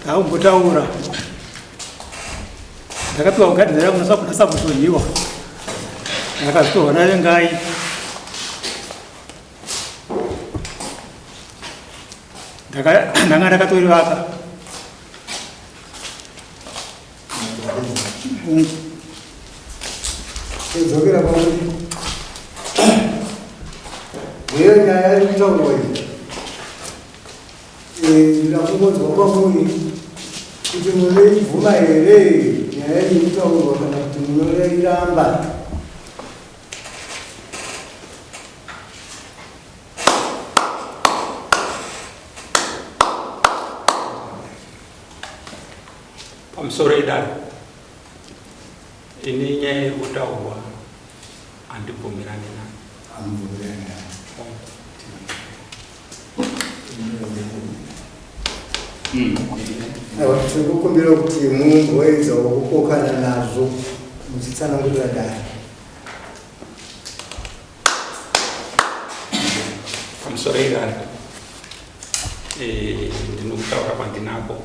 Ndakumbotaura. Ndakapiwa kugadheni rangu naSabhushonhiwa. Ndakazitorwa naVengai. Ndanga ndakatorivaka. Todzokera pakuti uye nyaya iri kutaurwa iyi eh, ndida kungonzwa kwamuri kuti munoibvuma here nyaya iri kutaurwa kana kuti munoiramba. Pamusoro idare, ini nyaya iri kutaurwa handibvumirani nayo. Hamubvumirani nayo. Aiwa, tiri kukumbira kuti mumboedzawo kupokana nazvo muchitsanangurira dare. Pamusoro idare, eh, ndinokutaura kwandinako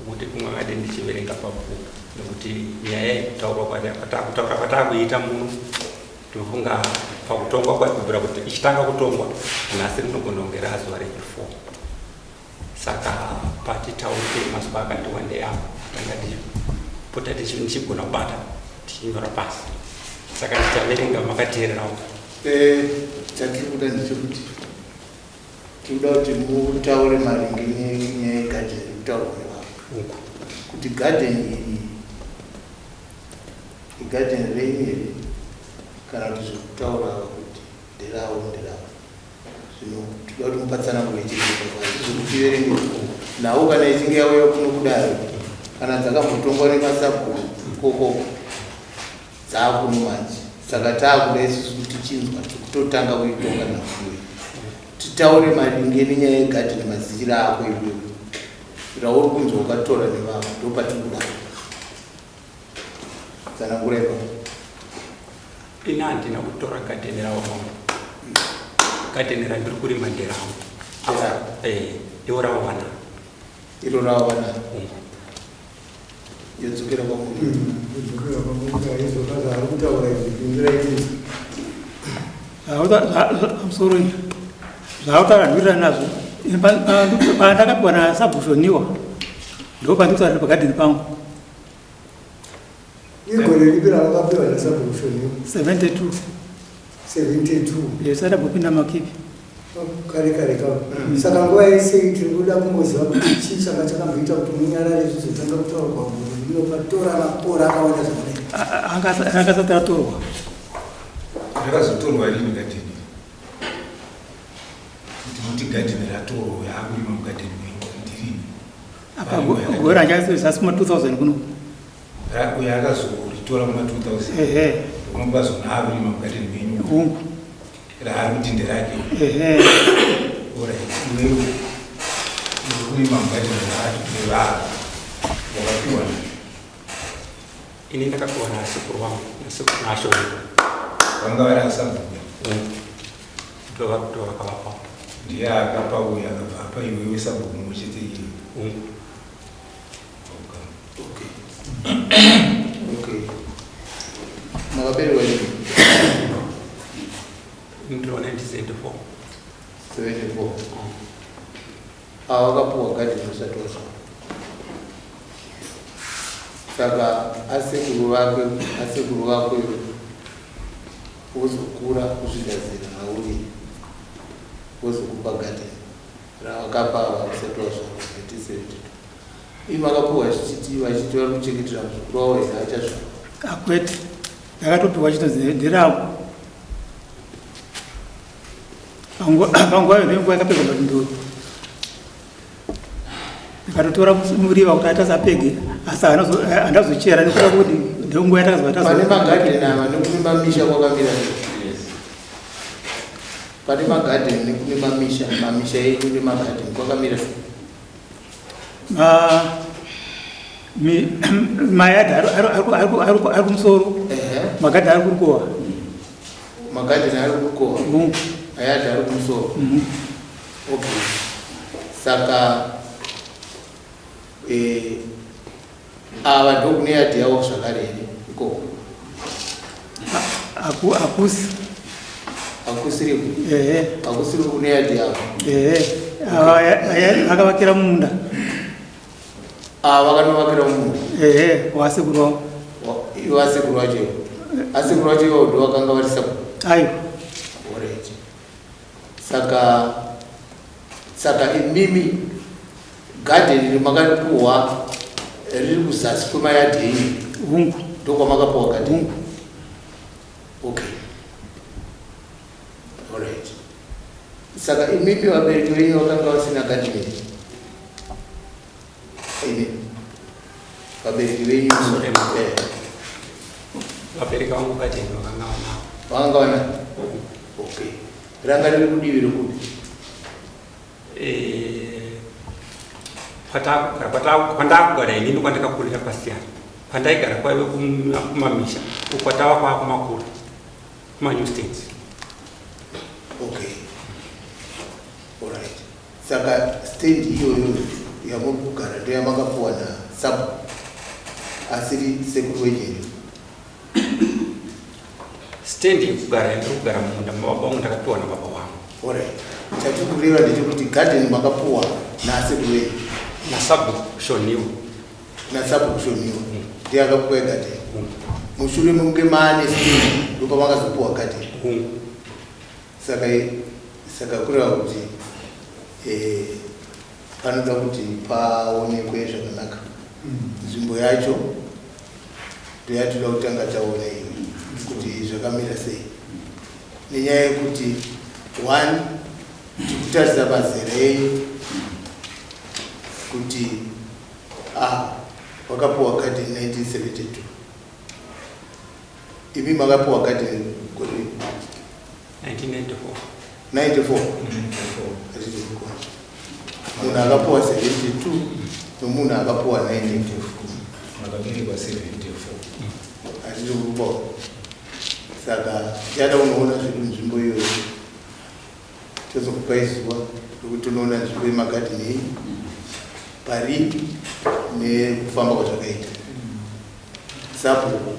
kuti kumwe kade ndichiverenga pabhuku nekuti nyaya yekutaurwa kutaura kwatakuita muno ndinofunga pakutongwa kwaikubvira kuti ichitanga kutongwa nhasi rinogona kunge razuva rechi4 saka patitaurike mazuva akati wandei apo tanga tichipota tichigona kubata tichinyora pasi saka ndichaverenga makateererawo eh, chatiri kuda ndechekuti Tinoda kuti mutaure maringe nenyaya yegarden iri kutaurwa nevanhu uku kuti garden iri igarden renyu here kana kuti zviri kutaura ava kuti nderavo nderavo zvino tinoda kuti mupatsanangure chiripo tiverenge nhau kana ichinge yauya kuno kudare kana dzakambotongwa nemasabhuku ikokoko Dzakuno manje saka taakuda isusu kuti tichinzwa tikutotanga kuitonga nhau iyi titaure maringe nenyaya yegadheni mazira ako iwewe rauri kunzi wakatora nevamwe ndopatiri kuda tsanangura ipapo ini handina kutora gadheni ravo mambo gadheni randiri kurima nderangu eh, iwo ravo vana iro ravo vana yodzokera kwamuri hmm, yodzokera kwamuri izvozvo zvaari kutaura izvi pindurai tinzwe pamusoro zvaakutaura ndikuita nazvo pandakapiwa nasabhushoniwa ndo pandikutaura pagadheni pangu igore ripi ravakapiwa nasabhushoniwa 72 72 yes adambopinda makipi kare kare kavo mm. saka nguva yese tiri kuda kungoziva kuti chii changa chakamboita kuti munyarare zvizotanga kutaurwa gore rino patora makore akawanda zvakadai akasati atorwa rakazotorwa rini gadheni kuti muti gadheni ratorwa yaakurima mugadheni menyu ndirini apa gore ranjazasi kuma 2000 kuno Uyo akazoritora muna 2000. Ehe. Ndokunopazoona akurima mugadheni menyu. Hungu. Raari kuti nderake. Ehe. Alright. Iwewe uri kurima mugadheni raari nevanhu. Wakapiwa nani? Ini ndakapiwa nasekuru wangu, nasekuru naShoni. Vanga vari asabhuku. Hungu. Ndovakavapa. Ndiye akapa uyo akabva apa iwewe sabhuku mumwe chete iye. Hungu. Okay. Okay. Makaberekwa rini? Ndiro 1974. 74. Ah, wakapuwa gadheni usati wazvarwa. Saka asekuru vake, asekuru vako iwe wozokura kusvika zera rauri wozokupa gadheni ravakapa ava usati wazvarwa 1972. Ii makapuhwa chichiti vachiti vari kuchengetera muzukuru wavo here achazvarwa? Akwete, ndakatopiwa chitonzi nderangu. Panguva iyo nenguva yakapegwa madindoro. Ndikatotora muriva kuti aita sapege asi handazochera nekuda kuti ndonguva yatakazova tazo. Pane magadheni ava nekune mamisha kwakamira sei? Pane magadheni nekune mamisha, mamisha enyu nemagadheni kwakamira sei? Mayadhi ari kumusoro, magadhi ari kurukowa. Magadheni ari kurukowa, mayadhi ari kumusoro. Mhm. Okay, saka Eh, ava ndokune yadhi yavo zvakare here ikoko? Hakusi. Hakusiriko? Ehe. Hakusiriko kune yadhi yavo? Ehe, vakavakira mumunda. Ava vakanovakira mumunda? Ehe, wasekuru wavo. Ivo asekuru vacho ivo, asekuru vacho ivo ndo vakanga vari sabhuku? Aiwa. Alright. Saka imimi gadheni rimakapuhwa riri kuzasi kwemayadhi enyu? Hungu. Ndokwamakapuhwa gadheni? Hungu. Okay, alright. Saka imimi vabereki venyu vakanga vasina gadheni, imi vabereki venyu? Sorry. Eh. Vabereki vangu gadheni vakanga vanavo. Vakanga vana, okay. Ranga riri kudivi rekupi? Eh, kwandakugara inini, kwandakakurira pasiyana. Kwandaigara kwaive kumamisha, ukwatava kwakumakura, kumanew stands. Okay, alright. Saka stand iyoyo yamuri kugara ndoyamakapuwa nasabhuku asiri sekuru wenyu here? Stand yekugara yandiri kugara mumunda mababa vangu ndakapiwa nababa vangu. Alright, chatiri kureva ndechekuti gadheni makapuwa nasekuru wenyu? Nasabhuku Shoniwa. Nasabhuku Shoniwa ndiye akapuwa gadheni? Mushure mekunge maane stand ndopamakazopuwa gadheni? Hungu. Saka kureva kuti panoda kuti paonekwe zvakanaka nzvimbo yacho, ndoyatoda kutanga taona iyo kuti zvakamira sei, nenyaya yekuti one, tikutarisa mazera enyu kuti wakapiwa gadheni 1972, imi makapiwa gadheni gore 1994. 94. Munhu akapiwa 72 nomunhu akapiwa 94. Makaberekwa 74. Hatiri kupawo. Saka tichada kunoona zvedu nzvimbo iyoyo, tozokupai zuva rekuti tonoona nzvimbo yemagadheni enyu pari nekufamba kwazvakaita. Sabhuku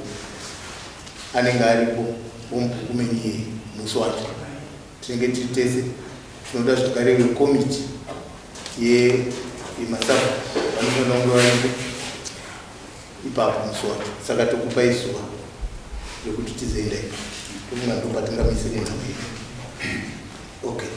anenge aripo womubhuku menyu iyeye musi wacho, tinenge tiri tese. Tinoda zvakare vekomiti yemasabhuku, vanofanira kunge varipo ipapo musi wacho. Saka tokupai zuva rekuti tizoenda ipapo. Tofunga ndo patingamisire nhau yedu. Okay.